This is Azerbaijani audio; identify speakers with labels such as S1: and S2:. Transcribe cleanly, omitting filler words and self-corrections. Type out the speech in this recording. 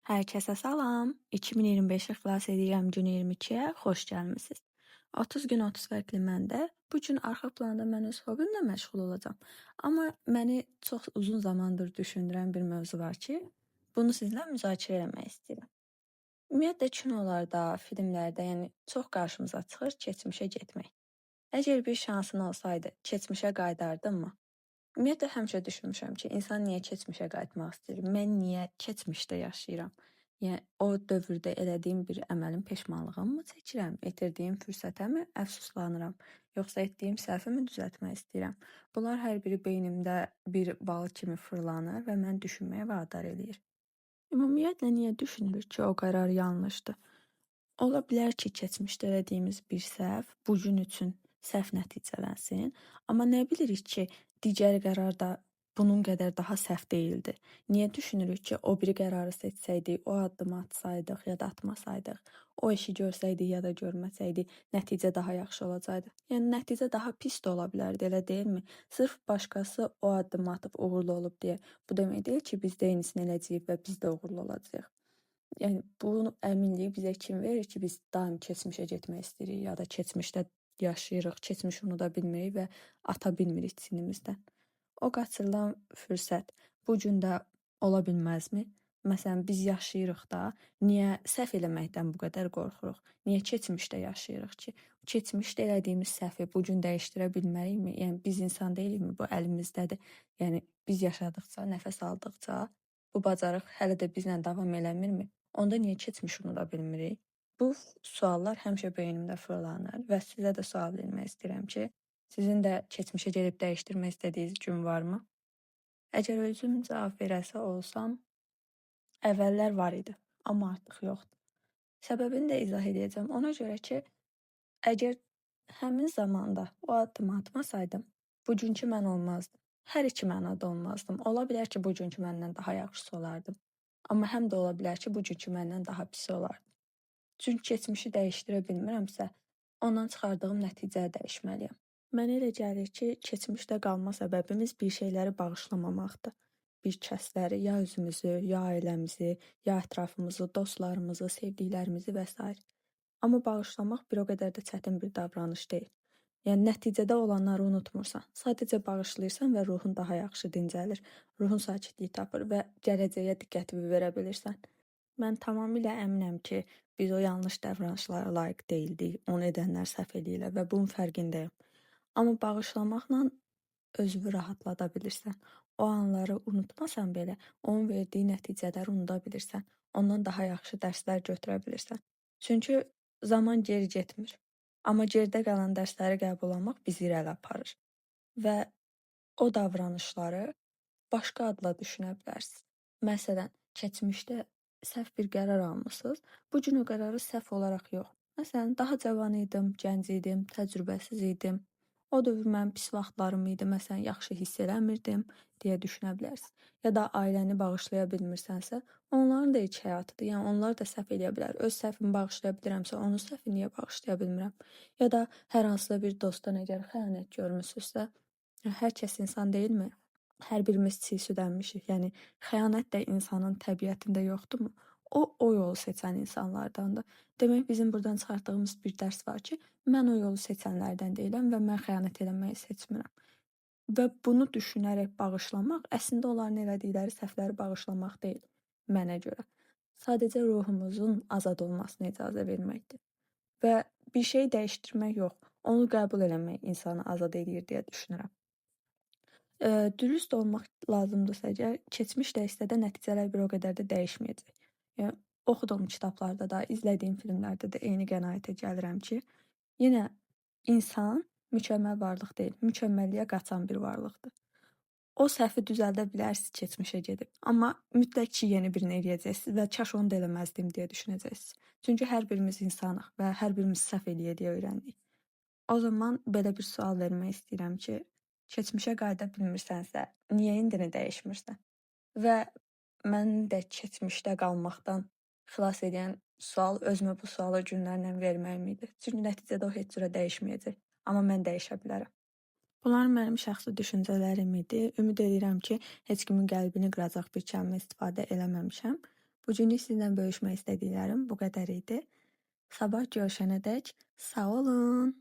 S1: Hər kəsə salam. 2025-i xilas edirəm günü 22-yə. Xoş gəlmisiniz. 30 gün 30 fərqli məndə. Bu gün arxa planda mən öz hobimlə məşğul olacağam. Amma məni çox uzun zamandır düşündürən bir mövzu var ki, bunu sizinlə müzakirə eləmək istəyirəm. Ümumiyyətlə kinolarda, filmlərdə, yəni çox qarşımıza çıxır keçmişə getmək. Əgər bir şansın olsaydı, keçmişə qayıdardınmı? Ümumiyyətlə həmişə düşünmüşəm ki, insan niyə keçmişə qayıtmaq istəyir? Mən niyə keçmişdə yaşayıram? Yəni o dövrdə elədiyim bir əməlin peşmanlığını mı çəkirəm? İtirdiyim fürsətə mi əfsuslanıram? Yoxsa etdiyim səhvi mi düzəltmək istəyirəm? Bunlar hər biri beynimdə bir bal kimi fırlanır və məni düşünməyə vadar eləyir. Ümumiyyətlə niyə düşünürük ki, o qərar yanlışdır? Ola bilər ki, keçmişdə elədiyimiz bir səhv bu gün üçün səhv nəticələnsin, amma nə bilirik ki, digər qərar da bunun qədər daha səhv deyildi. Niyə düşünürük ki, o biri qərarı seçsəydik, o addımı atsaydıq ya da atmasaydıq, o işi görsəydik ya da görməsəydik, nəticə daha yaxşı olacaqdı. Yəni nəticə daha pis də ola bilərdi, elə deyilmi? Sırf başqası o addımı atıb uğurlu olub deyə bu demək deyil ki, biz də eynisini eləyəcəyik və biz də uğurlu olacağıq. Yəni bu əminliyi bizə kim verir ki, biz daim keçmişə getmək istəyirik ya da keçmişdə yaşayırıq, keçmişi unuda bilmirik və ata bilmirik çiynimizdən. O qaçırılan fürsət bu gün də ola bilməzmi? Məsələn, biz yaşayırıq da, niyə səhv eləməkdən bu qədər qorxuruq? Niyə keçmişdə yaşayırıq ki? Keçmişdə elədiyimiz səhvi bu gün dəyişdirə bilmərikmi? Yəni biz insan deyilikmi? Bu əlimizdədir. Yəni biz yaşadıqca, nəfəs aldıqca bu bacarıq hələ də bizlə davam eləmirmi? Onda niyə keçmişi unuda bilmirik? Bu suallar həmişə beynimdə fırlanır və sizə də sual vermək istəyirəm ki, sizin də keçmişə gedib dəyişdirmək istədiyiniz gün varmı? Əgər özüm cavab verəsi olsam, əvvəllər var idi, amma artıq yoxdur. Səbəbini də izah eləyəcəm. Ona görə ki, əgər həmin zamanda o addımı atmasaydım, bugünkü mən olmazdım. Hər iki mənada olmazdım. Ola bilər ki, bugünkü məndən daha yaxşısı olardım. Amma həm də ola bilər ki, bugünkü məndən daha pisi olardım. Çünki keçmişi dəyişdirə bilmirəmsə, ondan çıxardığım nəticəni dəyişməliyəm. Mənə elə gəlir ki, keçmişdə qalma səbəbimiz bir şeyləri bağışlamamaqdır. Bir kəsləri, ya özümüzü, ya ailəmizi, ya ətrafımızı, dostlarımızı, sevdiklərimizi və sair. Amma bağışlamaq bir o qədər də çətin bir davranış deyil. Yəni nəticədə olanları unutmursan. Sadəcə bağışlayırsan və ruhun daha yaxşı dincəlir. Ruhun sakitlik tapır və gələcəyə diqqətini verə bilirsən. Mən tamamilə əminəm ki, biz o yanlış davranışlara layiq deyildik. Onu edənlər səhv eləyirlər və bunun fərqindəyəm. Amma bağışlamaqla özünü rahatlada bilirsən. O anları unutmasan belə, onun verdiyi nəticələri unuda bilirsən. Ondan daha yaxşı dərslər götürə bilirsən. Çünki zaman geri getmir. Amma geridə qalan dərsləri qəbul almaq bizi irəli aparır. Və o davranışları başqa adla düşünə bilərsiniz. Məsələn, keçmişdə səhv bir qərar almısınız. Bu gün o qərarı səhv olaraq yox. Məsələn, daha cavan idim, gənc idim, təcrübəsiz idim. O dövr mənim pis vaxtlarım idi, məsələn, yaxşı hiss eləmirdim deyə düşünə bilərsiniz. Ya da ailəni bağışlaya bilmirsənsə, onların da ilk həyatıdır. Yəni onlar da səhv eləyə bilər. Öz səhvimi bağışlaya bilirəmsə, onun səhvini niyə bağışlaya bilmirəm? Ya da hər hansısa bir dostdan əgər xəyanət görmüsünüzsə, hər kəs insan deyilmi? Hər birimiz çiğ süd əmmişik. Yəni xəyanət də insanın təbiətində yoxdurmu? O yolu seçən insanlardandır. Demək bizim buradan çıxartdığımız bir dərs var ki, mən o yolu seçənlərdən deyiləm və mən xəyanət eləməyi seçmirəm. Və bunu düşünərək bağışlamaq əslində onların elədikləri səhvləri bağışlamaq deyil mənə görə. Sadəcə ruhumuzun azad olmasına icazə verməkdir. Və bir şeyi dəyişdirmək yox, onu qəbul eləmək insanı azad eləyir deyə düşünürəm. Dürüst olmaq lazımdırsa əgər, keçmiş dəyişsə də nəticələr bir o qədər də dəyişməyəcək. Yəni oxuduğum kitablarda da, izlədiyim filmlərdə də eyni qənaətə gəlirəm ki, yenə insan mükəmməl varlıq deyil, mükəmməlliyə qaçan bir varlıqdır. O səhvi düzəldə bilərsiniz keçmişə gedib, amma mütləq ki, yeni birini eləyəcəksiniz və kaş onu da eləməzdim deyə düşünəcəksiniz. Çünki hər birimiz insanıq və hər birimiz səhv eləyə-eləyə öyrəndik. O zaman belə bir sual vermək istəyirəm ki, keçmişə qayıda bilmirsənsə, niyə indini dəyişmirsən? Və məni də keçmişdə qalmaqdan xilas edən sual özümə bu sualı günlərlə verməyim idi. Çünki nəticədə o heç cürə dəyişməyəcək, amma mən dəyişə bilərəm. Bunlar mənim şəxsi düşüncələrim idi. Ümid edirəm ki, heç kimin qəlbini qıracaq bir kəlmə istifadə eləməmişəm. Bu günlük sizinlə bölüşmək istədiklərim bu qədər idi. Sabah görüşənədək sağ olun.